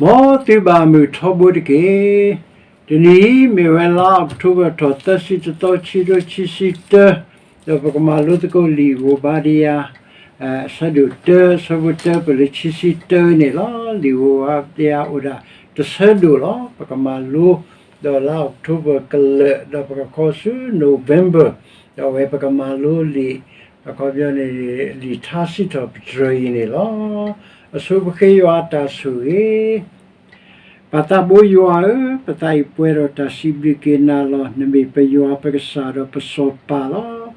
မ်သုဘၣ်မုာ်ထီဘိတက့ၢ်. တနံၤအံၤမ့ၢ်ဝဲလါအီးကထိဘၢၣ်ထီၣ်သၢဆံတသီ ခံကထိခံဆံတၢ, ဒီးပကမၤလိသကိးလံာ်ဧိၤဘါဒံယၤ အဆၢဒိၣ်တၢ အဆၢဖိတၢပၢၢ်လၢခံဆံတၢန့ၣ်လီၤ. လံာ်ဧိၤဘါဒံယၤအိၣ်ဒၣ်တဆၢဒိၣ်လီၤ. ပကမၤလိဒီးလါအီးကထိဘၢၣ်ကလၢာ် ဒီးပကခီဆူ November, ဒီးအဝဲပကမၤလိလံာ် အခီပညီန့ၣ် လံာ်ထါစံးထီၣ်ပတြၢၤအံၤန့ၣ်လီၤ. အဆိပဃ့ယွၤအတၢ်ဆိၣ်ဂ့ၤ ပၢ်သးဘိယွၤဧၢ, ပသးအံၤပှဲၤဒီးတၢ်စံးဘျုးက့ၤနၤလီၤ. နမ့ၢ်ပယွၤပကစၢ်ဒီးပစီၤပၤလီၤ.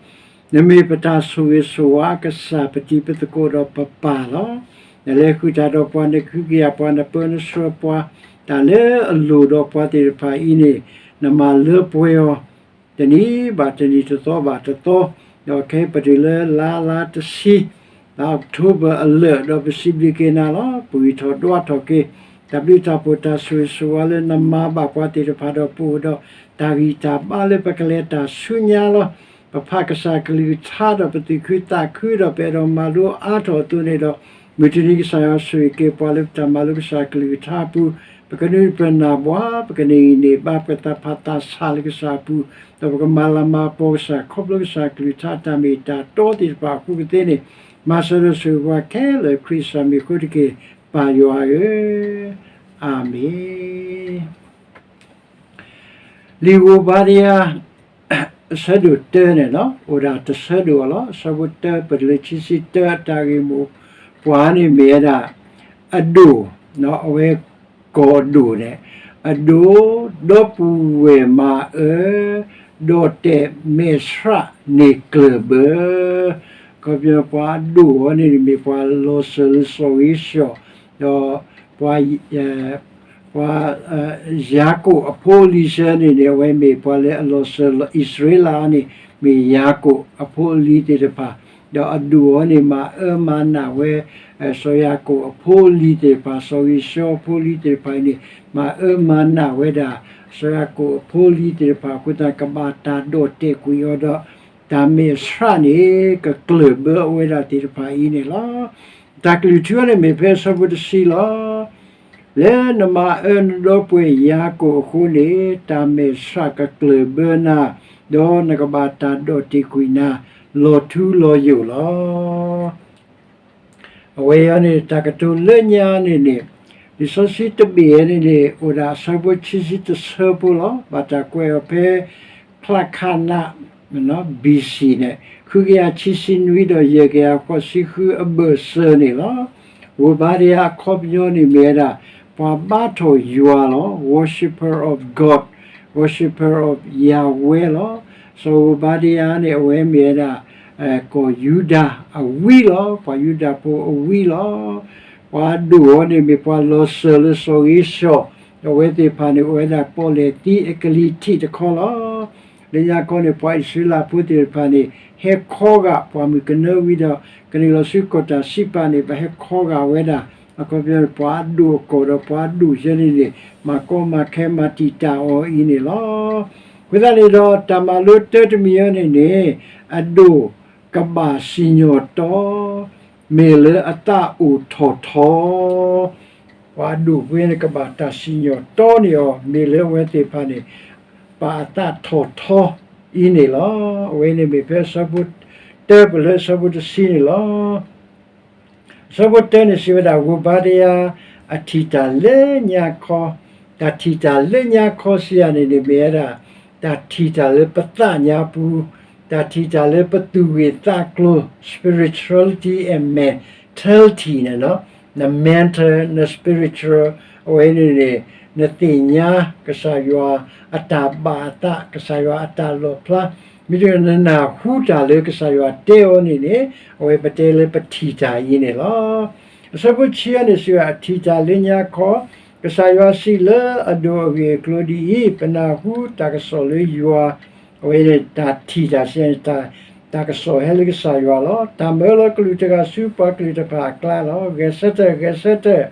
နမ့ၢ်ပတၢ်ဆိၣ်ဂ့ၤဆိၣ်ဝါအကစၢ် ပတံၤပသကိးဒီးပပၢ်လီၤ. နလဲၤဃုာ်တၢ်ဒီးပှၤ နကဟုကယာ်ပှၤ နပၢနဆှၢပှၤ တၢ်လၢအလိၣ်ဒီးပှၤသ့ၣ်တဖၣ်အံၤန့ၣ် နမၤလၢပှဲၤအီၤ တနံၤဘၣ်တနံၤ တသီဘၣ်တသီ, ဒီးခဲအံၤပတုၤလၢလါလါတဆံ လါအီးကထိဘၢၣ်အလၢာ် ဒီးပစံးဘျုးက့ၤနၤလီၤ. ပဂံၢ်ထီၣ်ဒွးထီၣ်က့ၤ တၢ်ဘျုးတၢ်ဖှိၣ်တၢ်ဆိၣ်ဂ့ၤဆိၣ်ဝါလၢနမၤဘၣ်ပှၤသ့ၣ်တဖၣ်ဒီး ပအိၣ်ဒီးတၢ်ဂံၢ်တၢ်ဘါလၢပကလဲၤတၢ်ဆူညါလီၤ. ပဖးကစၢ်ကလုၢ်ကထါဒီးပသူၣ်ခုသးခုဒီး ပအဲၣ်ဒိးမၤလိအါထီၣ်အသိးန့ၣ်ဒီး မုၢ်တနံၤကစၢ်ယွၤဆိၣ်ဂ့ၤက့ၤပှၤလၢပတၢ်မၤလိကစၢ်ကလုၢ်ကထါအပူၤ, ပကနုာ်ပနၢ်ဘှါ ပကန့ၢ်ဂံၢ်န့ၢ်ဘါပသးဖးသးဆးလၢကစၢ်အပူၤ, ဒီးပကမၤလၤမၤကပီၤကစၢ် ခီဖျိကစၢ်ကလုၢ်ကထါအတၢ်မ့ၢ်တၢ်တီသ့ၣ်တဖၣ်အဃိကသ့န့ၣ်, မၤစၢၤဒီးဆိၣ်ဂ့ၤပှၤခဲလၢာ် ခရံာ်ကစၢ်မံၤအဃိတက့ၢ်, ပၢ်ယွၤဧၢ, အၤမ့ၣ်. လံာ်ဧိၤဘါဒံယၤ အဆၢဒိၣ်တၢန့ၣ်လီၤ. အိၣ်ဒၣ်တဆၢဒိၣ်အီၤလီၤ. အဆၢဖိတၢပၢၢ်တုၤလၢခံဆံတၢ အတၢ်ဂ့ၢ်မိၢ်ပှၢ်န့ၣ်မ့ၢ်ဝဲဒၣ် အဒိၣ်, အဝဲကိးအဒိၣ်န့ၣ်, အဒိၣ်, ဒီပုၢ်ဝဲၢ်မၤအၢ, ဒီးတဲာ်မဲာ်ဆှးန့ၣ်ကျၢၢ်ဘၢ အခီပညီပှၤအဒိၣ်အီၤန့ၣ် မ့ၢ်ပှၤလီၤစၢၤလၢစီၤဧ့ၡီၤ, ဒီးပှၤ ပှၤ ယၤကိာ်အဖိအလံၤဆၢန့ၣ်န့ၣ် အဝဲမ့ၢ်ပှၤလၢအလီၤစၢၤလီၤအံၣ်စရ့လးအီၤန့ၣ် မ့ၢ်ယၤကိာ်အဖိအလံၤသ့ၣ်တဖၣ်, ဒီးအဒိၣ်အီၤန့ၣ် မၤအၢမၤနးဝဲ စီၤယၤကိာ်အဖိအလံၤသ့ၣ်တဖၣ်, စီၤဧ့ၡီၤအဖိအလံၤသ့ၣ်တဖၣ်အံၤန့ၣ် မၤအၢမၤနးဝဲဒၣ် စီၤယၤကိာ်အဖိအလံၤသ့ၣ်တဖၣ် အဃိသတး ကဘၣ်တၢ်ဒီၣ်တဲာ်ကွံာ်အီၤဒီး တၢ်မဲာ်ဆှးန့ၣ် ကကျၢၢ်ဘၢအဝဲဒၣ်သ့ၣ်တဖၣ်အံၤန့ၣ်လီၤ. တၢ်ကလုၢ်ထူအီၤန့ၣ်မ့ၢ်ဖဲအဆၢဖိတဆံလီၤ. လၢနမၤအၢနဒီပုၢ်ဝဲၢ်ယၤကိာ်အဃိန့ၣ် တၢ်မဲာ်ဆှးကကျၢၢ်ဘၢနၤ, ဒီးနကဘၣ်တၢ်ဒီၣ်တဲာ်ကွံာ်နၤ လီၤထူလီၤယိာ်လီၤ. အဝဲအံၤန့ၣ် တၢ်ကတိၤလၢညါန့ၣ်န့ၣ် လံာ်စီဆှံတဘ့ၣ်အံၤန့ၣ်န့ၣ် အိၣ်ဒၣ်အဆၢဖိခံဆံတဆၢဖိလီၤ. ဘၣ်တၢ်ကွဲးအီၤဖဲ ဖျးခးနး ဘီၣ်စံၣ် န့ၣ် ဃုကယၤခံဆံနွံဒီးယဲၢ်ကယၤဃိးဆံဃုအဘၢၣ်စၢၤန့ၣ်လီၤ. ဧိၤဘါဒံယၤအခီပညီန့ၣ်မ့ၢ်ဝဲဒၣ် ပှၤဘါထီၣ်ယွၤလီၤ. Worshipper of God, worshipper of Yahweh လီၤ. စီၤဧိၤဘါဒံယၤန့ၣ် အဝဲမ့ၢ်ဝဲဒၣ် ကီၢ်ယူဒၤအဝံလီၤ. ပှၤယူဒၤဖိအဝံလီၤ. ပှၤအဒိၣ်အီၤန့ၣ်မ့ၢ်ပှၤလီၤစၢၤလၢစီၤဧ့ၡီၤ, ဒီးအဝဲသ့ၣ်တဖၣ်န့ၣ် အိၣ်ဝဲဒၣ်ပီၣ်လဲၣ်သံအကလံၤထံးတခီလီၤ. လၢညါခီန့ၣ် ပှၤအံၣ်စရ့လးဖိသ့ၣ်တဖၣ်န့ၣ် ဟဲခီဂာ်ပှၤမုၣ်ကနၢဝံၤဒီး ကန့ၢ်လီၤဆူကီၢ်တၢ်စံးပာ်န့ၣ် ဘၣ်ဟဲခီဂာ်ဝဲဒၣ် အခီပညီန့ၣ်ပှၤအဒိၣ်အကီၢ်ဒီးပှၤအဒိၣ်ယဲန့ၣ်န့ၣ် မၤကီမၤခဲမၤတံာ်တာ်အီၤအံၤန့ၣ်လီၤ. အဃိသတးန့ၣ်ဒီး တၢ်မၤလိတၢတမံၤအံၤန့ၣ်န့ၣ် အဒိၣ်ကဘၣ်စံၣ်ညီၣ်တီ မ့ၢ်လၢအသးအိၣ်ထီၣ်ထီ ပှၤအဒိၣ်ဝဲန့ၣ် ကဘၣ်တၢ်စံၣ်ညီၣ်တီန့ၢ်အီၤ မ့ၢ်လၢအဝဲသ့ၣ်တဖၣ်န့ၣ် ပာ်အသးထီၣ်ထီအံၤန့ၣ်လီၤ. အဝဲန့ၣ်မ့ၢ်ဖဲအဆၢဖိတၢပၢၢ်လၢအဆၢဖိတဆံန့ၣ်လီၤ. အဆၢဖိတၢန့ၣ်စံးဝဲဒၣ် ဧိၤဘါဒံယၤ အထံၣ်တၢ်လၢညါခီ, တၢ်ထံၣ်တၢ်လၢညါခီစံးယၤန့ၣ်န့ၣ် မ့ၢ်ဝဲဒၣ် တၢ်ထံၣ်တၢ်လၢပသးညါပူၤ, တၢ်ထံၣ်တၢ်လၢပသူၣ်ဂ့ၢ်သးကျိၤ spirituality and mentality န့ၣ်လီၤ. န mental န spiritual အဝဲန့ၣ်န့ၣ် နသ့ၣ်ညါကစၢ်ယွၤအတၢ်ဘၣ်အသး ကစၢ်ယွၤအတၢ်လီၣ်ဖျါ မ့တမ့ၢ်နနၢ်ဟူတၢ်လၢကစၢ်ယွၤတဲအီၤန့ၣ်န့ၣ် အဝဲပတဲလၢပထံၣ်တၢ်အံၤန့ၣ်လီၤ. အဆၢဖိဆံအံၤန့ၣ်စံးဝဲ အထံၣ်တၢ်လၢညါခီ, ကစၢ်ယွၤစံးလၢအဒိၣ်အဂ့ၢ်အကျိၤဒ်အံၤ, ပနၢ်ဟူတၢ်ကစီၣ်လၢယွၤ, အဝဲန့ၣ်တၢ်ထံၣ်တၢ်စံးန့ၣ် တၢ်ကစီၣ်ဟဲလၢကစၢ်ယွၤလီၤ. တၢ်မၢလီၤကလူးတဂၤဆူပှၤကလုာ်တဖၣ်အကျါလီၤ. ဂဲၤဆၢထၢၣ်, ဂဲၤဆၢထၢၣ်,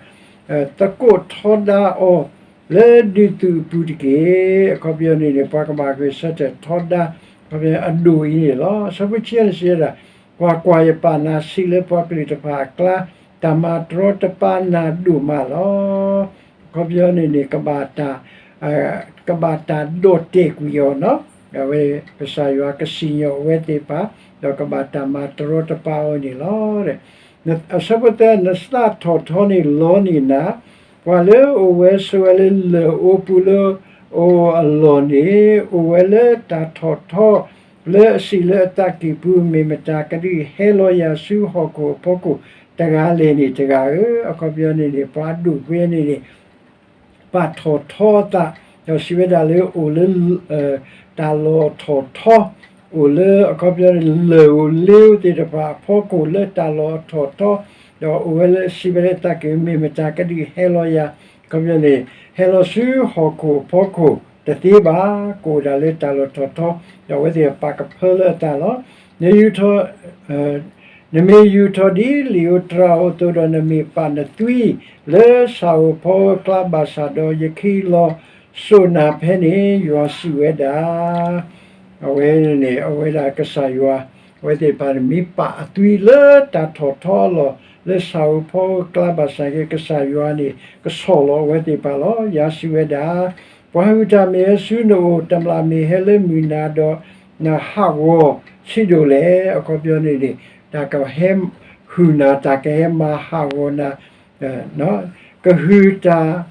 သကိးထီဒါအီၤ လၢဒုးသုးအပူၤတက့ၢ်. အခီပညီန့ၣ်န့ၣ် ပှၤကဘၣ်ဂဲၤဆၢထၢၣ်ထီဒါ အခီပညီအဒိၣ်အံၤန့ၣ်လီၤ. အဆၢဖိဆံန့ၣ်စံးဝဲဒၣ်, ကွၢ်ကွၢ်, ယပာ်နၤဆံးလၢပှၤကလုာ်တဖၣ်အကျါ, တၢ်မၤတရီတပါနၤဒိၣ်မးလီၤ. အခီပညီန့ၣ်န့ၣ် ကဘၣ်တၢ် ကဘၣ်တၢ်ဒိးတဲာ်ကွံာ်အီၤနီၤ. အဝဲကစၢ်ယွၤကစံၣ်ညီၣ်အဝဲသ့ၣ်တဖၣ် ဒီးကဘၣ်တၢ်မၤတရီတပါအီၤန့ၣ်လီၤ. အဆၢဖိသၢ နသးထီၣ်ထီန့ၣ်လီန့ၢ်နၤ, ပှၤလၢအအိၣ်ဝဲဆိးဝဲလၢလၢၢ်အိပူၤလၢအအိၣ်အလီၢ်န့ၣ် အိၣ်ဝဲလၢတၢ်ထီၣ်ထီ လၢအစံးလၢအသးကံၢ်ပူၤ မ့ၢ်မတၤကဒုးဟဲလီၤယၤဆူဟီၣ်ခိၣ်အဖီခိၣ်တဂၤလဲၣ်န့ၣ်တဂၤဧၢ. အခီပညီန့ၣ်န့ၣ် ပှၤအဒိၣ်ပှဲၤန့ၣ်န့ၣ် ပာ်ထီၣ်ထီအသး, ဒီးစံးဝဲဒၣ်လၢအိၣ်လၢ တၢ်လီၢ်ထီၣ်ထီ, အိၣ်လၢအခီပညီန့ၣ် လၢၢ်အိၣ်လ့အိၣ်သ့ၣ်တဖၣ်အဖီခိၣ်လၢတၢ်လီၢ်အထီၣ်ထီ, ဒီးအိၣ်ဝဲလၢစံးဝဲလၢအသးကံၢ်ပူၤ မ့ၢ်မတၤကဒုးဟဲလီၤယၤ, အခီပညီန့ၣ် ဟဲလီၤဆူဟီၣ်ခိၣ်အဖီခိၣ်တသ့ဘၣ်, ကအိၣ်ဒၣ်လၢတၢ်လီၢ်ထီၣ်ထီ, ဒီးအဝဲသ့ၣ်ပာ်ကဖၢလၢအသးလီၤ. နယူးထီၣ် နမ့ၢ်ယူာ်ထီၣ်ဒ်လံာ်ဧိၤတြၤဧိၤအသိးဒီး နမ့ၢ်ပာ်နသွံ လၢစၢ်ဧိၤဖီဧိၤအကျါဘၣ်ဆၣ်ဒီး ယခံလီၤစိာ်နၤဖဲန့ၣ် ယွၤစံးဝဲဒၣ်, အဝဲန့ၣ် အဝဲဒၣ်ကစၢ်ယွၤ အဝဲသ့ၣ်တဖၣ်န့ၣ် မ့ၢ်ပာ်အသွံလၢတၢ်ထီၣ်ထီအလီၢ် လၢစၢ်ဧိၤဖီဧိၤအကျါဘၣ်ဆၣ်က့ ကစၢ်ယွၤန့ၣ် ကဆီၣ်လီၤအဝဲသ့ၣ်တဖၣ်လီၤ. ယွၤစံးဝဲဒၣ်, ပှၤဟုၣ်တၢ်မ့ၢ်ဟဲဆူနအိၣ်, တမျၢ်မ့ၢ်ဟဲလၢမုၢ်နၤဒီး နဟးဂီၤဆံးဒိၣ်လဲၣ်. အခီပညီန့ၣ်န့ၣ် တၢ်ကဟဲဟုၣ်နၤ, တၢ်ကဟဲမၤဟးဂီၤနၤ, ကဟုၣ်တၢ်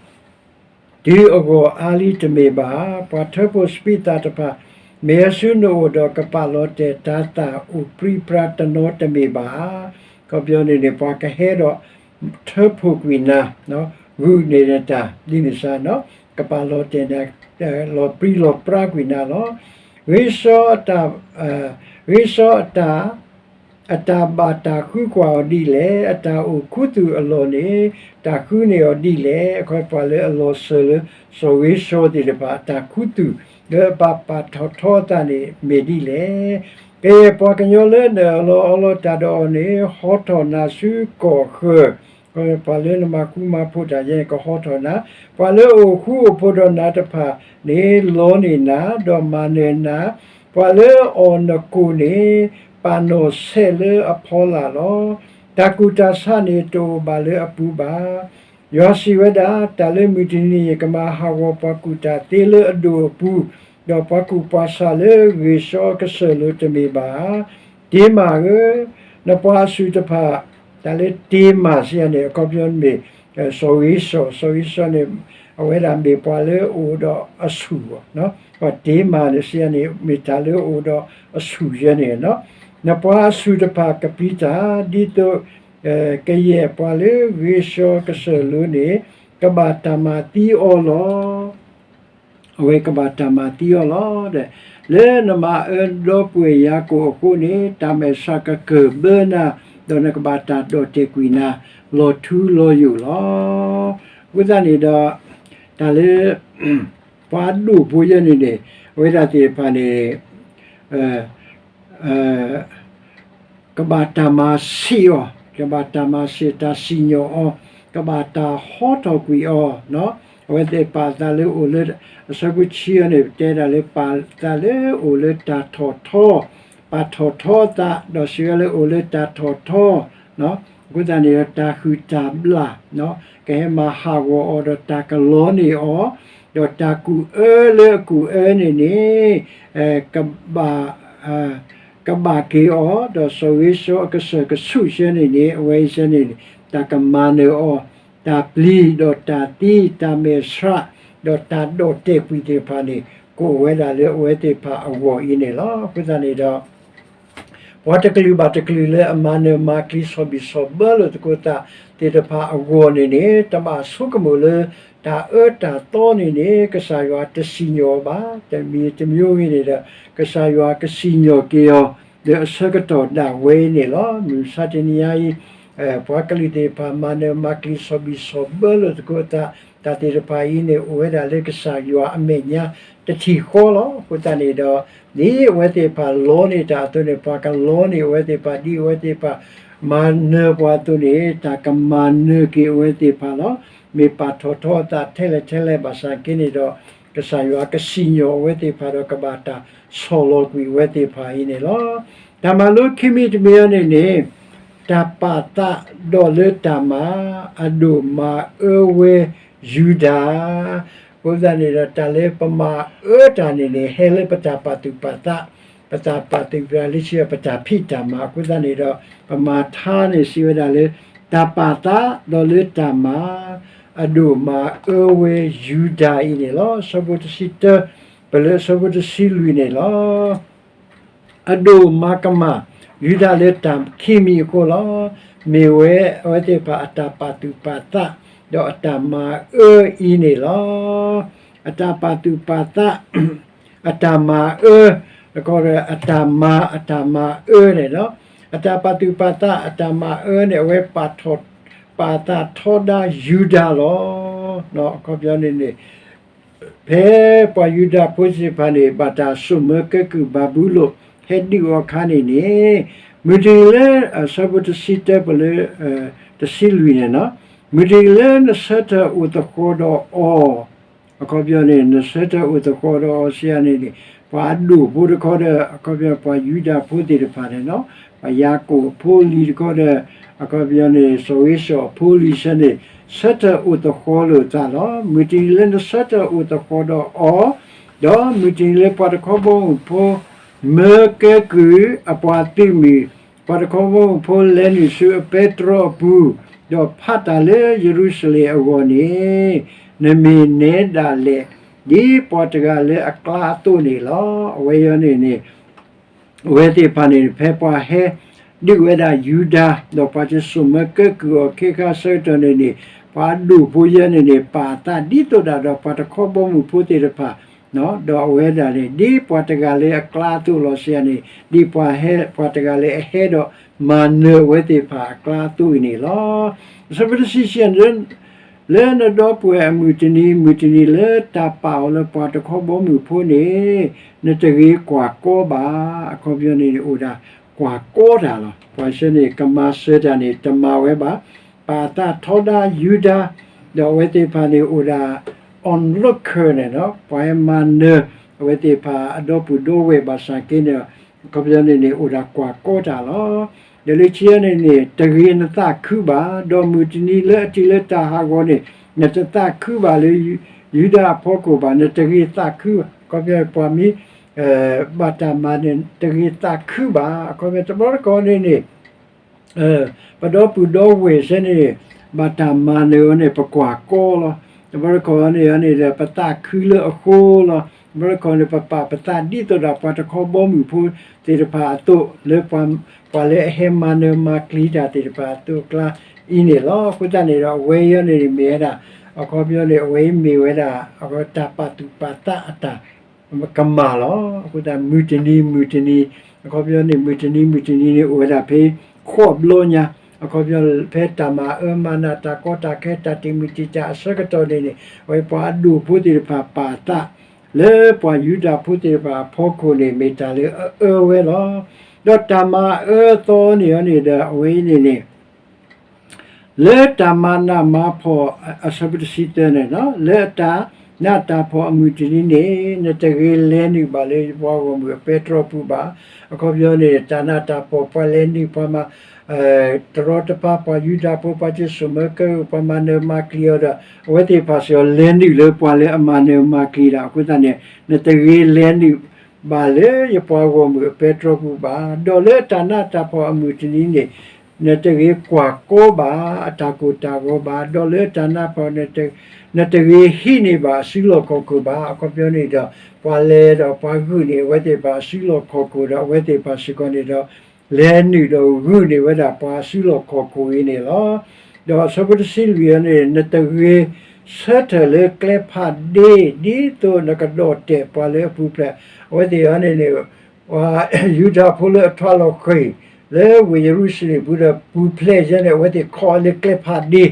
တုၤအဂီၢ်အါလံတမ့ၢ်ဘၣ်ဧါ. ပှၤထၢဖှိၣ်စပံးသၣ်တဖၣ် မ့ၢ်ဟဲဆူနအိၣ်ဒီးကပာ်လီၤတဲာ်တၤသၣ်အိၣ်ပြံပြါတနီတမ့ၢ်ဘၣ်ဧါ. အခီပညီန့ၣ်န့ၣ် ပှၤကဟဲဒီးထၢဖှိၣ်ကွံာ်နၤ, ဂုာ်န့ၢ်နတၢ် ဒ်န့ၣ်စ့ၢ်နီၤ, ကပာ်လီၤတဲာ်နၤ, လီၤပြံလီၤပြါကွံာ်နၤလီၤ. ဂ့ၤစီအတၢ်, ဂ့ၤစီအတၢ် အတၢ်ဘၣ်တၢ်ဃုကွၢ်အီၤဒ်လဲၣ်. အတၢ်အိၣ်ခူသူၣ်အလီၢ်န့ၣ် တၢ်ဃုန့ၢ်အီၤဒ်လဲၣ်. အခီပညီ ပှၤလၢအလီၤစၢၤလၢစီၤဂ့ၤစီသ့ၣ်တဖၣ် အတၢ်ခူသူၣ် လၢအဘၣ်ပာ်ထီၣ်ထီအသးန့ၣ် မ့ၢ်ဒ်လဲၣ်. ကယဲၢ်ပှၤကညီလၢနအၢၣ်လီၤအီလီၤတၢ်ဒီးအီၤန့ၣ် ဟီထီၣ်နၤဆူကီၢ်ဃၢၤ, ပှၤလၢနမၤဃူမၤဖိးတၢ်ယဲန့ၣ် ကဟီထီၣ်နၤ, ပှၤလၢအအိၣ်ဃူအိၣ်ဖိးဒီးနၤတဖၣ်န့ၣ် လီန့ၢ်နၤ, ဒီးမၤနၢၤနၤ, ပှၤလၢအအီၣ်နကိၣ်န့ၣ် ပာ်နီၣ်ဆဲးလၢအဖီလာ်လီၤ. တၢ်ကူၣ်တၢ်ဆးန့ၣ် တအိၣ်ဘၣ်လၢအပူၤဘၣ်. ယွၤစံးဝဲဒၣ်, တၢ်လၢမုၢ်တနံၤ ယကမၤဟးဂီၤပှၤကူၣ်တၢ်သ့လၢအဒိၣ်အပူၤ, ဒီးပှၤကူၣ်ပှၤဆးလၢဂ့ၤစီအကစၢၢ်လိၤတမ့ၢ်ဘၣ်ဧါ. တ့မၤဧၢ, နပှၤအဆူၣ်တဖၣ်, တၢ်လၢတ့မၤစံးယၤန့ၣ် အခီပညီမ့ၢ် စီၤဂ့ၤစီ, စီၤဂ့ၤစီန့ၣ် အဝဲဒၣ်မ့ၢ်ပှၤလၢအအိၣ်ဒီးအဆူၣ်, ပှၤတ့မၤန့ၣ်စံးယၤန့ၣ် မ့ၢ်တၢ်လၢအအိၣ်ဒီးအဆူၣ်ယဲန့ၣ်, နပှၤအဆူၣ်တဖၣ်ကပျံၤတၢ်, ဒ်သိး ကယဲၢ်ပှၤလၢဂ့ၤစီကစၢၢ်လိၤန့ၣ် ကဘၣ်တၢ်မၤသံအီၤလီၤ. အဝဲကဘၣ်တၢ်မၤသံအီၤလီၤ. လၢနမၤအၢဒီပုၢ်ဝဲၢ်ယၤကိာ်အဃိန့ၣ် တၢ်မဲာ်ဆှးကကၢၢ်ဘၢနၤ, ဒီးနကဘၣ်တၢ်ဒီၣ်တဲာ်ကွံာ်နၤ လီၤထူလီၤယိာ်လီၤ. အဃိသတးန့ၣ်ဒီး တၢ်လၢ ပှၤဒိၣ်ဖိယဲန့ၣ်န့ၣ် အဝဲဒၣ်သ့ၣ်တဖၣ်န့ၣ် ကဘၣ်တၢ်မၤဆံးအီၤ, ကဘၣ်တၢ်မၤဆံးတၢ်စံၣ်ညီၣ်အီၤ, ကဘၣ်တၢ်ဟီထီၣ်ကွံာ်အီၤ, အဝဲသ့ၣ်ပာ်သးလၢအိၣ်လၢ အဆၢဖိဆံအံၤန့ၣ် ပတဲဒၣ်လၢပာ်သးလၢအိၣ်လၢတၢ်ထီၣ်ထီ, ပာ်ထီၣ်ထီအသး ဒီးစံးဝဲလၢအိၣ်လၢတၢ်ထီၣ်ထီ, အဃိသတးန့ၣ်ဒီး တၢ်ဟုၣ်တၢ်ဘျၣ် ကဟဲမၤဟးဂီၤအီၤဒီးတၢ်ကလီန့ၢ်အီၤ, ဒီးတၢ်ကူၣ်အၢလၢအကူၣ်အၢန့ၣ်န့ၣ် ကဘၣ် ကဘၣ်က့ၤအီၤ, ဒီးစီၤဂ့ၤစီအကစၢၢ်ကဆူၣ်ဆၢန့ၣ်န့ၣ် အဝဲအံၤဆၢန့ၣ်န့ၣ် တၢ်ကမၤနၢၤအီၤ, တၢ်ပျံၤဒီးတၢ်သံ တၢ်မဲာ်ဆှး ဒီးတၢ်ဒီၣ်တဲာ်ကွံာ်သ့ၣ်တဖၣ်န့ၣ် ကအိၣ်ဝဲဒၣ်လၢအဝဲသ့ၣ်တဖၣ်အဂီၢ်အံၤန့ၣ်လီၤ. အဃိသတးန့ၣ်ဒီး ပှၤတကလုာ်ဘၣ်တကလုာ်လၢအမၤနၢၤမၤကျံၤဆီၣ်ဘံၣ်ဆီၣ်ဘၢလိာ်သကိးသးသ့ၣ်တဖၣ်အဂီၢ်န့ၣ်န့ၣ် တဘၣ်ဆိကမိၣ်လၢ တၢ်အၢတၢ်သီန့ၣ်န့ၣ် ကစၢ်ယွၤတစံၣ်ညီၣ်အီၤဘၣ်. တမံၤတမံၤဂ့ၤန့ၣ်ဒီး ကစၢ်ယွၤကစံၣ်ညီၣ်က့ၤအီၤ လၢအဆၢကတီၢ်ဒၣ်ဝဲအံၤန့ၣ်လီၤ. မုၢ်မဆါတနံၤညါအံၤ ပှၤကလုာ်သ့ၣ်တဖၣ်မၤနၢၤမၤကျံၤဆီၣ်ဘံၣ်ဆီၣ်ဘၢလိာ်သကိးသး တၢ်သ့ၣ်တဖၣ်အံၤန့ၣ် အိၣ်ဝဲဒၣ်လၢကစၢ်ယွၤအမဲာ်ညါတထံၣ်ဃီလီၤ. အဃိသတးန့ၣ်ဒီး ဒ်အဝဲသ့ၣ်တဖၣ်လီန့ၢ်တၢ်အသိးန့ၣ် ပှၤကလီန့ၢ်အဝဲသ့ၣ်တဖၣ် ဒ်အဝဲသ့ၣ်တဖၣ် မၤနၢၤပှၤအသိးန့ၣ် တၢ်ကမၤနၢၤက့ၤအဝဲသ့ၣ်တဖၣ်လီၤ. မ့ၢ်ပာ်ထီၣ်ထီအသးထဲလဲၣ်ထဲလဲၣ်ဘၣ်ဆၣ်က့န့ၣ်ဒီး ကစၢ်ယွၤကစံၣ်ညီၣ်အဝဲသ့ၣ်တဖၣ်ဒီး ကဘၣ်တၢ်ဆီၣ်လီၤကွံာ်အဝဲသ့ၣ်တဖၣ်အံၤန့ၣ်လီၤ. တၢ်မၤလိခံမံၤတမံၤအံၤန့ၣ်န့ၣ် တၢ်ပာ်သးဒီးလၢတၢ်မၤ အဒိၣ်မၤအၢဝဲ ယူဒၤ, အဃိသတးန့ၣ်ဒီး တၢ်လၢပမၤအၢတၢ်န့ၣ်န့ၣ် ဟဲလၢပတၢ်ပာ်သူၣ်ပာ်သး, ပတၢ်ပာ်သူၣ်ပာ်သးလၢဆံး ပတၢ်ဖံးတၢ်မၤအဃိသတးန့ၣ်ဒီး ပမၤထါန့ၣ်စံးဝဲဒၣ်လၢ တၢ်ပာ်သးဒီးလၢတၢ်မၤ အဒိၣ်မၤအၢဝဲယူဒၤအံၤန့ၣ်လီၤ. အဆၢဖိတဆံတၢ ပလၢအဆၢဖိတဆံလွံၢ်န့ၣ်လီၤ. အဒိၣ်မၤကမၣ် ယူဒၤလၢတၢ်ခံမံၤအဃိလီၤ. မ့ၢ်ဝဲအဝဲသ့ၣ်တဖၣ်အတၢ်ပာ်သူၣ်ပာ်သး ဒီးအတၢ်မၤအၢအံၤန့ၣ်လီၤ. အတၢ်ပာ်သူၣ်ပာ်သး အတၢ်မၤအၢ, တခီဒီးအတၢ်မၤ အတၢ်မၤအၢန့ၣ်လီၤ. အတၢ်ပာ်သူၣ်ပာ်သး အတၢ်မၤအၢန့ၣ် အဝဲပာ်ထီၣ် ပာ်သးထီဒါယူဒၤလီၤ. အခီပညီန့ၣ်န့ၣ် ဖဲပှၤယူဒၤဖိသ့ၣ်တဖၣ်န့ၣ် ဘၣ်တၢ်စိာ်မၢကဲကုၢ်ဘၤဘူလိၣ် ဟဲဒုးအီၤအခါန့ၣ်န့ၣ်, မုၢ်တနံၤလၢ အဆၢဖိတဆံတၢပလၢ တဆံလွံၢ်န့ၣ်လီၤ. မုၢ်တနံၤလၢနဆၢထၢၣ်အိၣ်သဃီဒီးအီၤ, အခီပညီန့ၣ် နဆၢထၢၣ်အိၣ်သဃီဒီးအီၤစံးယၤန့ၣ်န့ၣ် ပှၤအဒိၣ်ဖိတခီဒီး အခီပညီပှၤယူဒၤဖိသ့ၣ်တဖၣ်န့ၣ်လီၤ. ပှၤယၤကိာ်အဖိအလံၤတခီဒီး အခီပညီန့ၣ် စီၤဧ့ၡီၤအဖိအလံၤဆၢန့ၣ် ဆၢထၢၣ်အိၣ်သဃီလိာ်သးလီၤ. မုၢ်တနံၤလၢနဆၢထၢၣ်အိၣ်သဃီဒီးအီၤ, ဒီးမုၢ်တနံၤလၢပှၤတခီဘီမုၢ်ဖိ မၢကဲကုၢ်အပှၤသုးမုၢ်, ပှၤတခီဘီမုၢ်ဖိလဲၤနုာ်ဆူအပဲတြီအပူၤ, ဒီးဖးတၢ်လၢယရူၤၡလ့ၣ်အဂီၢ်န့ၣ်, နမ့ၢ်နဲဒၣ်လဲာ် ဒ်ပှၤတဂၤလၢအကျါအသိးန့ၣ်လီၤ. အဝဲအံၤန့ၣ်န့ၣ် အဝဲသ့ၣ်တဖၣ်န့ၣ် ဖဲပှၤဟဲဒုးဝဲဒၣ်ယူဒၤ ဒီးပှၤတစိာ်မၢကဲကုၢ်အီၤခ့ခါအဆၢကတီၢ်န့ၣ်န့ၣ် ပှၤအဒိၣ်ဖိယဲန့ၣ်န့ၣ် ပာ်သးဒ်သိးဒၣ်ဒီးပှၤတခီဘီမုၢ်ဖိသ့ၣ်တဖၣ်, ဒီးအဝဲဒၣ်န့ၣ် ဒ်ပှၤတဂၤလၢအကျါအသိးလီၤစံးယၤန့ၣ် ဒ်ပှၤဟဲ ပှၤတဂၤလၢအဟဲဒီးမၤနၢၤအဝဲသ့ၣ်တဖၣ်အကျါအသိးအံၤန့ၣ်လီၤ. အဆၢဖိတဆံခံ လၢနဒီပုၢ်ဝဲၢ်အမုၢ်တနံၤ မုၢ်တနံၤလၢတၢ်ပာ်အီၤလၢပှၤတခီဘီမုၢ်ဖိန့ၣ် နတဂ့ၤကွၢ်ကီဘၣ်. အခီပညီန့ၣ်န့ၣ် အိၣ်ဒၣ်ကွၢ်ကီတၢ်လီၤ. ပှၤဆၢန့ၣ် ကမၤစၢၤတၢ်န့ၣ် တမၤဝဲဘၣ်. ပာ်သးထီဒါယူဒၤ, ဒီးအဝဲသ့ၣ်တဖၣ်န့ၣ် အိၣ်ဒၣ် onlooker န့ၣ်လီၤ. ပှၤဟဲမၤနၢၤ အဝဲသ့ၣ်တဖၣ်အဒီပုၢ်ဒီဝဲၢ်ဘၣ်ဆၣ်က့န့ၣ် အခီပညီန့ၣ်န့ၣ် အိၣ်ဒၣ်ကွၢ်ကီတၢ်လီၤ. ဒီးလၢခံန့ၣ်န့ၣ် တဂ့ၤနသးခုဘၣ်, ဒီးမုၢ်တနံၤလၢအတုၤလၢတၢ်ဟးဂီၤန့ၣ် နတသးခုဘၣ်လၢယူဒၤအဖီခိၣ်ဘၣ်, နတဂ့ၤသးခုဘၣ်. အခီပညီ ပှၤမ့ၢ် ဘၣ်တၢ်မၤနၢၤ တဂ့ၤသးခုဘၣ်. အခီပညီ တဘျီတခီၣ်န့ၣ်န့ၣ် ပဒီပုၢ်ဒီဝဲၢ်ဆၢန့ၣ် ဘၣ်တၢ်မၤနၢၤအီၤန့ၣ် ပကွၢ်ကီလီၤ. တဘျီတခီၣ်န့ၣ်န့ၣ်ဒီး ပသးခုလၢအဃိလီၤ. တဘျီတခီၣ်န့ၣ် ပပာ်ပသးဒ်သိးဒီးပှၤတခီဘီမုၢ်ဖိသ့ၣ်တဖၣ်အသိး လၢပှၤလၢအဟဲမၤနၢၤမၤကျံၤတၢ်သ့ၣ်တဖၣ်အသိးအကျါအံၤန့ၣ်လီၤ. အဃိသတးန့ၣ်ဒီး အဝဲအံၤန့ၣ်မ့ၢ်ဝဲဒၣ် အခီပညီန့ၣ် အဝဲအံၤမ့ၢ်ဝဲဒၣ် တၢ်ပာ်သူၣ်ပာ်သးအတၢ် ကမၣ်လီၤ. အဃိသတး မုၢ်တနံၤမုၢ်တနံၤ အခီပညီန့ၣ် မုၢ်တနံၤမုၢ်တနံၤန့ၣ် အိၣ်ဝဲဒၣ်ဖဲဃိးဘျီညါ, အခီပညီ ဖဲတၢ်မၤအၢမၤနး တၢ်ကီတၢ်ခဲ တၢ်တံာ်မုၢ်တံာ်တာ်အဆၢကတီၢ်န့ၣ်န့ၣ် အဝဲပှၤအဒိၣ်ဖိသ့ၣ်တဖၣ်ပာ်သး လၢပှၤယူဒၤဖိသ့ၣ်တဖၣ်အဖီခိၣ်န့ၣ် မ့ၢ်တၢ်လၢအအၢဝဲလီၤ. ဒီးတၢ်မၤအၢအသီန့ၣ်န့ၣ်ဒီး အဝဲအံၤန့ၣ်န့ၣ် လၢတၢ်မၤနးမၤဖှီၣ် အဆၢဖိတဆံသၢန့ၣ်လီၤ, လၢအတၢ်နးတၢ်ဖှီၣ်အမုၢ်တနံၤန့ၣ် နတဂ့ၤလဲၤနုာ်ဘၣ်လၢယပှၤဂီၢ်မုၢ်အပဲတြီပူၤဘၣ်. အခီပညီန့ၣ် တၢ်နးတၢ်ဖှီၣ် ပှၤလဲၤနုာ်ပှၤမၤ တရီတပါ ပှၤယူဒၤဖိ ပှၤတစိာ်မၢကဲကုၢ် ပှၤမၤနၢၤမၤကျံၤအီၤဒီး အဝဲသ့ၣ်တဖၣ်စ့ၢ်ကီးလဲၤနုာ်လၢပှၤလၢအမၤနၢၤမၤကျံၤတၢ်အဃိသတးန့ၣ် နတဂ့ၤလဲၤနုာ်ဘၣ်လၢယပှၤဂီၢ်မုၢ်အပဲတြီပူၤဘၣ်. ဒီးလၢအတၢ်နးတၢ်ဖှီၣ်အမုၢ်တနံၤန့ၣ် နတဂ့ၤကွၢ်ကီဘၣ်အတၢ်ကိၢ်တၢ်ဂီၤဘၣ်. ဒီးလၢအတၢ်နးဖှီၣ် နတဂ့ၤဟံးန့ၢ်ဘၣ်အစုလီၢ်ခီၣ်ခိၣ်ဘၣ်. အခီပညီန့ၣ်ဒီး ပှၤလဲၤဒီးပှၤဂုာ်န့ၢ်အဝဲသ့ၣ်တဖၣ်အစုလီၢ်ခီၣ်ခိၣ်ဒီး အဝဲသ့ၣ်တဖၣ်စ့ၢ်ကီးန့ၣ်ဒီး လဲၤနုာ်ဒီးဂုာ်န့ၢ်ဝဲဒၣ်ပှၤအစုလီၢ်ခီၣ်ခိၣ်အံၤန့ၣ်လီၤ. ဒီးအဆၢဖိတဆံလွံၢ်အံၤန့ၣ် နတဂ့ၤဆၢထၢၣ်လၢကျဲဖးဒ့ ဒ်သိးနကဒီၣ်တဲာ်ပှၤလၢအပူၤဖျဲး အဝဲသ့ၣ်အံၤန့ၣ်န့ၣ် ပှၤယူဒၤဖိလၢအထွါလီၤဃ့ၢ် လၢဝ့ၢ်ယရူၤၡလ့ၣ်ပူၤဒီးပူၤဖျဲးယဲန့ၣ် အဝဲသ့ၣ်ခိးလၢကျဲဖးဒ့,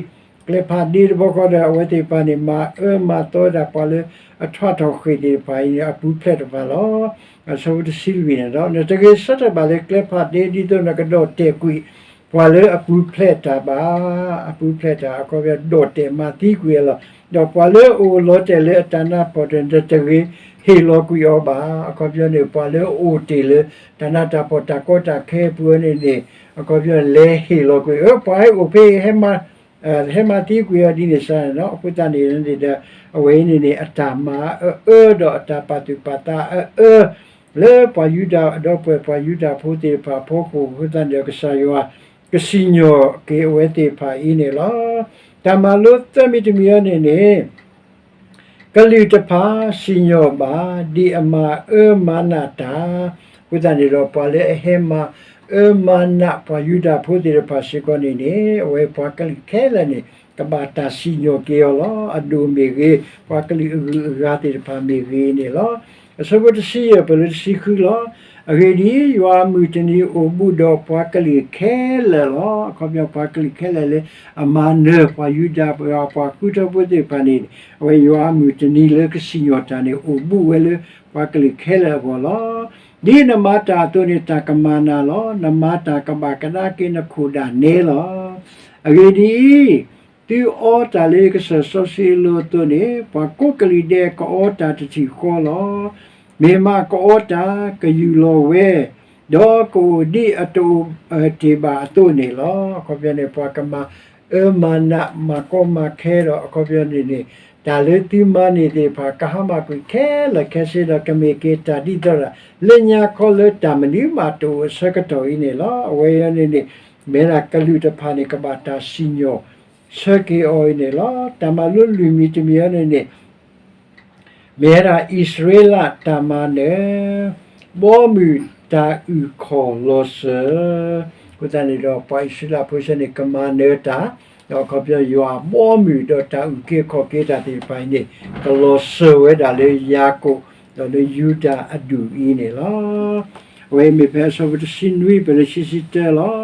ကျဲဖးဒ့တဘျီဃီဒီး အဝဲသ့ၣ်တဖၣ်န့ၣ် မၤအၢမၤသီဝဲဒၣ်ပှၤလၢအထွါထီၣ်ဃ့ၢ်သ့ၣ်တဖၣ်အံၤန့ၣ် အပူၤဖျဲးတဖၣ်လီၤ. အဆၢဖိတဆံလွံၢ်န့ၣ်ဒီး နတဂ့ၤဆၢထၢၣ်ဘၣ်လၢကျဲဖးဒ့ ဒ်သိးနကဒီၣ်တဲာ်ကွံာ် ပှၤလၢအပူၤဖျဲးတၢ်ဘၣ်, အပူၤဖျဲးတၢ် အခီပညီ ဒီၣ်တဲာ်မၤသံကွံာ်အီၤလီၤ. ဒီးပှၤလၢအအိၣ်လီၤတဲာ်လၢအတၢ်နးဖှီၣ်ဒီး နတဂ့ၤဟ့ၣ်လီၤကွံာ်အီၤဘၣ်. အခီပညီန့ၣ် ပှၤလၢအအိၣ်တ့ၢ်လၢတၢ်နးတၢ်ဖှီၣ်တၢ်ကီတၢ်ခဲအပူၤန့ၣ်န့ၣ် အခီပညီလဲၤဟ့ၣ်လီၤကွံာ် အၢ ပှၤဟဲအိၣ်ဖဲအံၤဟဲမၤ ဟဲမၤသံကွံာ်အီၤဒ်န့ၣ်စ့ၢ်န့ၣ်လီၤ. အဃိသတးန့ၣ်န့ၣ်ဒီး အဝဲအံၤန့ၣ်န့ၣ် အတၢ်မၤအအၢဒီးအတၢ်ပာ်သူၣ်ပာ်သးအအၢ လၢပှၤယူဒၤ ဒီးပှဲၤပှၤယူဒၤဖိသ့ၣ်တဖၣ်အဖီခိၣ်အဃိသတးန့ၣ်ဒီး ကစၢ်ယွၤကစံၣ်ညီၣ်က့ၤအဝဲသ့ၣ်တဖၣ်အံၤန့ၣ်လီၤ. တၢ်မၤလိသၢမံၤတမံၤအံၤန့ၣ်န့ၣ် ကလုာ်တဖၣ်စံၣ်ညီၣ်ဘၣ် ဒ်အမၤအၢမၤနးတၢ်, အဃိသတးန့ၣ်ဒီး ပှၤလၢအဟဲမၤအၢမၤနးပှၤယူဒၤဖိသ့ၣ်တဖၣ်စ့ၢ်ကီးန့ၣ်န့ၣ် အဝဲပှၤကလုာ်ခဲလၢာ်န့ၣ် ကဘၣ်တၢ်စံၣ်ညီၣ်က့ၤအီၤလီၤ. အဒိၣ်မ့ၢ်ဂ့ၤ, ပှၤကလုာ်အဂုၤအဂၤသ့ၣ်တဖၣ်မ့ၢ်ဂ့ၤန့ၣ်လီၤ. အဆၢဖိတဆံယဲၢ် ပလၢတဆံဃုလီၤ. အဂ့ၢ်ဒ်အံၤ, ယွၤအမုၢ်တနံၤအိၣ်ဘူးဒီးပှၤကလုာ်ခဲလၢာ်လီၤ. အခီပညီ ပှၤကလုာ်ခဲလၢာ်လၢအမၤနၢၤပှၤယူဒၤ ပှၤဃုထၢဖိသ့ၣ်တဖၣ်န့ၣ် အဝဲယွၤအမုၢ်တနံၤလၢကစံၣ်ညီၣ်တၢ်န့ၣ် အိၣ်ဘူးဝဲလၢပှၤကလုာ်ခဲလၢာ်အဂီၢ်လီၤ. ဒ်နမၤတၢ်အသိးန့ၣ် တၢ်ကမၤနၤလီၤ. နမၤတၢ်ကဘၣ်ကဒါက့ၤနခိၣ်ဒၣ်နဲလီၤ. အဂ့ၢ်ဒ်အံၤ, သုအီတၢ်လၢယကစၢၢ်စီဆှံအလိၤအသိးန့ၣ် ပှၤကိးကလုာ်ဒဲးကအီတၢ်တထံၣ်ဃီလီၤ. မ့ၢ်မးကအီတၢ်ကယူၢ်လီၤဝဲ, ဒီးကအိၣ်ဒ်အတအိၣ်တ့ၢ်ဘၣ်အသိးန့ၣ်လီၤ. အခီပညီန့ၣ် ပှၤကမၤအၢမၤနး မၤကီမၤခဲဒီး အခီပညီန့ၣ်န့ၣ် တၢ်လၢသုမၤန့ၢ်သ့ၣ်တဖၣ် ကဟါမၢ်ကွံာ်ခဲလၢာ်ခဲဆ့ဒီး ကမ့ၢ်က့ၤတၢ်ဒ်သိးဒၣ် လၢညါခီလၢတၢ်မနုၤမးတအိၣ်အဆၢကတီၢ်အံၤန့ၣ်လီၤ. အဝဲအံၤန့ၣ်န့ၣ် မ့ၢ်ဒၣ်ကလုာ်တဖၣ်န့ၣ် ကဘၣ်တၢ်စံၣ်ညီၣ်ဆၢက့ၤအီၤအံၤန့ၣ်လီၤ. တၢ်မၤလိလွံၢ်မံၤတမံၤအံၤန့ၣ်န့ၣ် မ့ၢ်ဝဲဒၣ်အံၣ်စရ့လးတၢ်မၤနၢၤ, ဘီမုၢ်တၢ်အုၣ်ခီၣ်လီၤစၢၤ, အဃိသတးန့ၣ်ဒီး ပှၤအံၣ်စရ့လးဖိဆၢန့ၣ် ကမၤနၢၤတၢ်, ဒီးအခီပညီယွၤအဘီအမုၢ်ဒီးတၢ်အုၣ်က့ၤခီၣ်က့ၤတၢ်သ့ၣ်တဖၣ်အံၤန့ၣ် ကလီၤစၢၤဝဲဒၣ်လၢယၤကိာ် ဒီးလၢယူဒၤအဒူၣ်အံၤန့ၣ်လီၤ. အဝဲမ့ၢ်ဖဲအဆၢဖိတဆံနွံ ပလၢဆံဆံတၢလီၤ.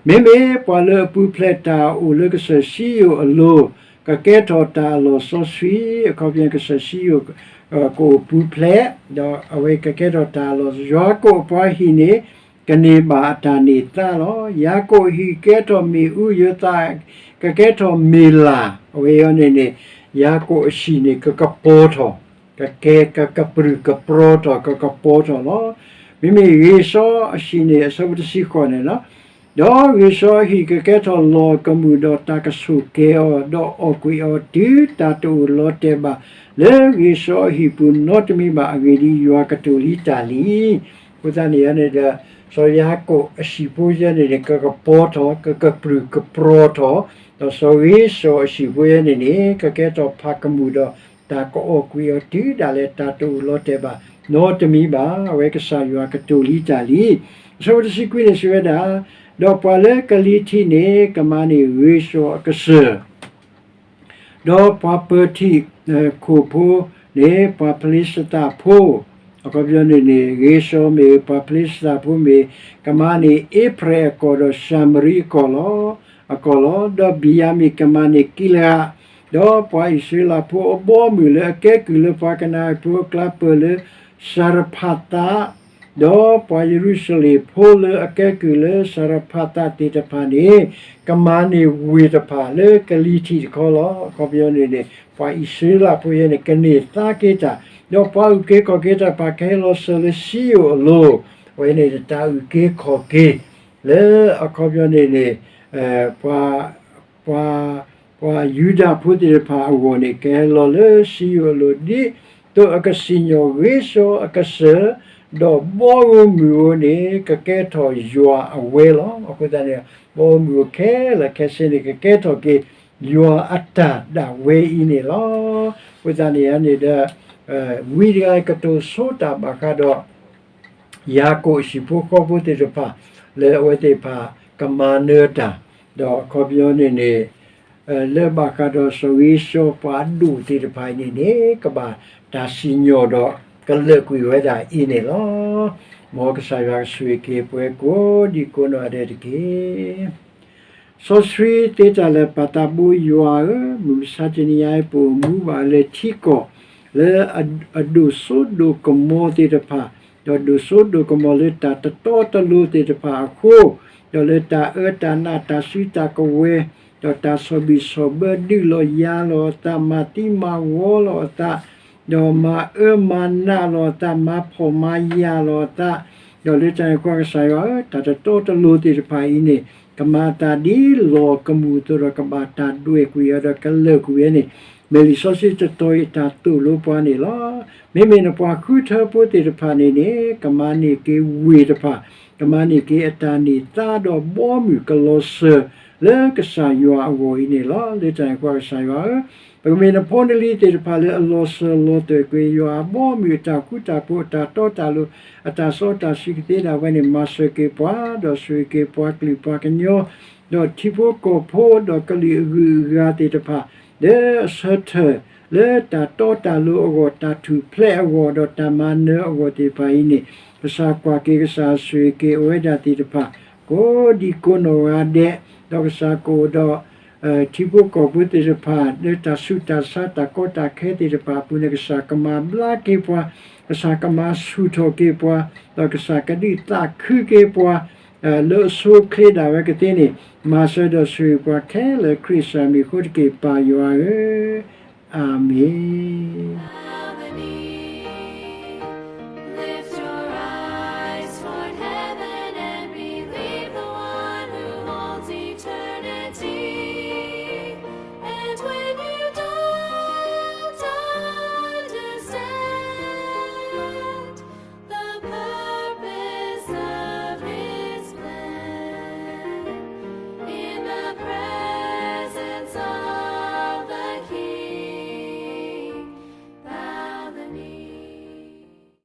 မ့မ့ၢ်ပှၤလၢအပူၤဖျဲးတၢ်အိၣ်လၢကစၢၢ်စံယိၣ်အလိၤ, ကကဲထီၣ်တၢ်အလီၢ်စီဆှံ, အခီပညီကစၢၢ်စံယိၣ် ကအိၣ်ပူၤဖျဲး, ဒီးအဝဲကကဲထီၣ်တၢ်အလီၢ်, ယၤကိာ်အပှၤဟံၣ်န့ၣ် ကန့ၢ်ဘၣ်အတၢ်န့ၢ်သါလီၤ. ယၤကိာ်အဟံၣ်ကကဲထီၣ်မ့ၣ်အူ, ယိၤသးကကဲထီၣ်မ့ၢ်လၢ်, အဝဲအံၤန့ၣ်န့ၣ် ယၤကိာ်အဟံၣ်န့ၣ် ကကပီၤထီၣ် ကကဲ ကကပြုၢ်ကပြီၤထီၣ် ကကပီၤထီၣ်လီၤ. မ့မ့ၢ်ဂ့ၤစီအဟံၣ်န့ၣ် အဆၢဖိတဆံဃိးန့ၣ်လီၤ. ဒီးဂ့ၤစီအဟံၣ်ကကဲထီၣ်လီၢ်အကမူၣ်ဒီးတၢ်ကဆိၣ်ကဲၤအီၤ, ဒီးအီၣ်ကွံာ်အီၤတုၤတၢ်တအိၣ်လီၤတဲာ်ဘၣ် လၢဂ့ၤစီအဟံၣ်ပူၤနီတမံၤဘၣ်. အဂ့ၢ်ဒ်အံၤ, ယွၤကတိၤလံတၢ်လံ. အဃိသတးန့ၣ်န့ၣ်ဒီး စီၤယၤကိာ်အဟံၣ်ဖိယဲန့ၣ်န့ၣ် ကကပီၤထီၣ် ကကပြုၢ်ကပြီၤထီၣ်, ဒီးစီၤဂ့ၤစီအဟံၣ်ဖိယဲန့ၣ်န့ၣ် ကကဲထီၣ်ဖးကမူၣ်ဒီးတၢ်ကအီၣ်ကွံာ်အီၤတုၤဒၣ်လဲာ်တၢ်တအိၣ်လီၤတဲာ်ဘၣ်နီတမံၤဘၣ်. အဝဲကစၢ်ယွၤကတိၤလံတၢ်လံ. အဆၢဖိတဆံခွံန့ၣ်စံးဝဲဒၣ်, ဒီးပှၤလၢကလံၤထံးန့ၣ် ကမၤန့ၢ်ဂ့ၤစီအကစၢၢ် ဒီးပှၤပၢၤထံးခိၣ်ဖိန့ၣ် ပှၤဖလံးစတံဖိ, အခီပညီန့ၣ်န့ၣ် ဂ့ၤစီမ့ၢ်ပှၤဖလံးစတံဖိမ့ၢ် ကမၤန့ၢ်အ့ဖရဲၣ်အကီၢ်ဒီးၡၤမရံအကီၢ်လီၤ, အကီၢ်လီၤ. ဒီးဘံၣ်ယၤမံၣ်ကမၤန့ၢ်ကံလအး, ဒီးပှၤအံၣ်စရ့လးဖိအဘီအမုၢ်လၢအကဲကုၢ်လၢပှၤကနၤအၣ်ဖိအကျါပၢၢ်လၢစရဖးသး ဒီးပှၤယရူၤၡလ့ၣ်ဖိလၢအကဲကုၢ်လၢစရဖးသးသ့ၣ်တဖၣ်န့ၣ် ကမၤန့ၢ်ဝ့ၢ်တဖၣ်လၢကလံၤထံးတခီလီၤ. အခီပညီန့ၣ်န့ၣ် ပှၤအံၣ်စရ့လးဖိယဲန့ၣ် ကန့ၢ်သါက့ၤတၢ်, ဒီးပှၤအုၣ်က့ၤခီၣ်က့ၤတၢ်တဖၣ် ကဟဲလီၤစၢၤလၢစံယိၣ်အလိၤ, အဝဲန့ၣ် တၢ်အုၣ်က့ၤခီၣ်က့ၤ လၢအခီပညီန့ၣ်န့ၣ် ပှၤ ပှၤယူဒၤဖိသ့ၣ်တဖၣ်အဂီၢ်န့ၣ် ကဟဲလီၤလၢစံယိၣ်အလိၤ ဒ်သိးအကစံၣ်ညီၣ်ဂ့ၤစီအကစၢၢ်, ဒီးဘီဧိၤမုၢ်ဧိၤန့ၣ် ကကဲထီၣ်ယွၤအဝဲလီၤ. အဃိသတးန့ၣ် ဘီဧိၤမုၢ်ဧိၤခဲလၢာ်ခဲဆ့န့ၣ် ကကဲထီၣ်က့ၤယွၤအတၢ်ဒၣ်ဝဲအံၤန့ၣ်လီၤ. အဃိသတးန့ၣ်န့ၣ်ဒီး ဝံတဂၤကတိၤဆိတၢ်ဘၣ်ဃးဒီး ယၤကိာ်အဟံၣ်ဖိဃီဖိသ့ၣ်တဖၣ် လၢအဝဲသ့ၣ်တဖၣ်ကမၤနၢၤတၢ်, ဒီးအခီပညီန့ၣ်န့ၣ် လၢဘၣ်ဃးဒီးစီၤဂ့ၤစီပှၤအဒိၣ်သ့ၣ်တဖၣ်အံၤန့ၣ်န့ၣ် ကဘၣ်တၢ်စံၣ်ညီၣ်ဒီးကလၢာ်ကွံာ်ဝဲဒၣ်အံၤန့ၣ်လီၤ. မ်ကစၢ်ယွၤကဆိၣ်ဂ့ၤက့ၤပှၤကိးဒံကိးနီၢ်ဂၤဒဲးတက့ၢ်. စီဆှံသ့တၢ်လၢာ်ပၢ်သးဘိယွၤဧၢ, မုၢ်မဆါတနံၤအံၤ ပအိၣ်မူဘၣ်လၢထံကီၢ် လၢအဒိၣ်စိဒိၣ်ကမီၤသ့ၣ်တဖၣ်, ဒီးဒိၣ်စိဒိၣ်ကမီၤလၢတၢ်တတီတလိၤသ့ၣ်တဖၣ်အဃိ, ဒီးလၢတၢ်အၢတၢ်နးတၢ်စုတၢ်ကဝဲၤ, ဒီးတၢ်ဆီၣ်ဘံၣ်ဆီၣ်ဘၢဒုးလီၤယၤလီၤအသး, မၤသံမၤဝီလီၤအသး, ဒီးမၤအၢမၤနးလီၤအသး, မၤဖှီၣ်မၤယာ်လီၤအသး, ဒီးလၢတၢ်န့ၣ်အဃိ ကစၢ်ယွၤဧၢ, တၢ်တတီတလိၤသ့ၣ်တဖၣ်အံၤန့ၣ် ကမၤအသးဒ်လီၤကမူၤအသိးဒီး ကဘၣ်တၢ်ဒွဲၣ်ကွံာ်အီၤဒီးကလၢာ်ကွံာ်ဝဲန့ၣ်, မ့ၢ်လံာ်စီဆှံတတီၤအံၤအတၢ်သိၣ်လိပှၤန့ၣ်လီၤ. မ့မ့ၢ်နပှၤဃုထၢဖိသ့ၣ်တဖၣ်န့ၣ်န့ၣ် ကမၤန့ၢ်က့ၤဝ့ၢ်တဖၣ်, ကမၤန့ၢ်က့ၤအတၢ်န့ၢ်သါဒီးဘီမုၢ်ကလီၤစၢၤလၢကစၢ်ယွၤအဂီၢ်အံၤန့ၣ်လီၤ. လၢတၢ်န့ၣ်အဃိ ကစၢ်ယွၤဧၢ, ပကမ့ၢ်နဖိနလံၤသ့ၣ်တဖၣ်လၢအလီၤစၢၤလီၤသွဲၣ်ကွံာ်ယွၤအဘီအမုၢ်အတၢ်ဃူတၢ်ဖိး အတၢ်တီတၢ်လိၤ အတၢ်စီတၢ်ဆှံကသ့ဒၣ်ဝဲန့ၣ် မၤစၢၤက့ၤပှၤ, ဒီးဆိၣ်ဂ့ၤက့ၤပှၤကလုာ်ပှၤကညီ, ဒီးထံဖိကီၢ်ဖိ ဒီးကလုာ်အဂုၤအဂၤသ့ၣ်တဖၣ် လၢအဆၢထၢၣ် လၢတၢ်တီတၢ်လိၤအဂီၢ်, တၢ်ထူၣ်ဖျဲးအဂီၢ်, ဒီးတၢ်မၤနၢၤအဂီၢ်သ့ၣ်တဖၣ်အံၤန့ၣ်, ကစၢ်ကွၢ်က့ၤ ကစၢ်ဆိၣ်ဂ့ၤက့ၤအဝဲဒၣ်သ့ၣ်တဖၣ် ကိးဒံကိးနီၢ်ဂၤဒဲး, ဒီးကစၢ်ကအိၣ်ဒီး ထံဖိကီၢ်ဖိသ့ၣ်တဖၣ် လၢတၢ်ဆူးတၢ်ဆါ တၢ်ကီတၢ်ခဲသ့ၣ်တဖၣ်အပူၤန့ၣ် ကစၢ်ကမၤဘျါက့ၤပှၤ, ကစၢ်ကမၤဆူၣ်ထီၣ်က့ၤပှၤ, ဒီးကစၢ်ကဒုးသးခုက့ၤပှၤ လၢအဆိအချ့ဒၣ်ဝဲကသ့န့ၣ်, မၤစၢၤဒီးဆိၣ်ဂ့ၤပှၤခဲလၢာ် ခရံာ်ကစၢ်မံၤအဃိတက့ၢ် ပၢ်ယွၤဧၢ, အၤမ့ၣ်.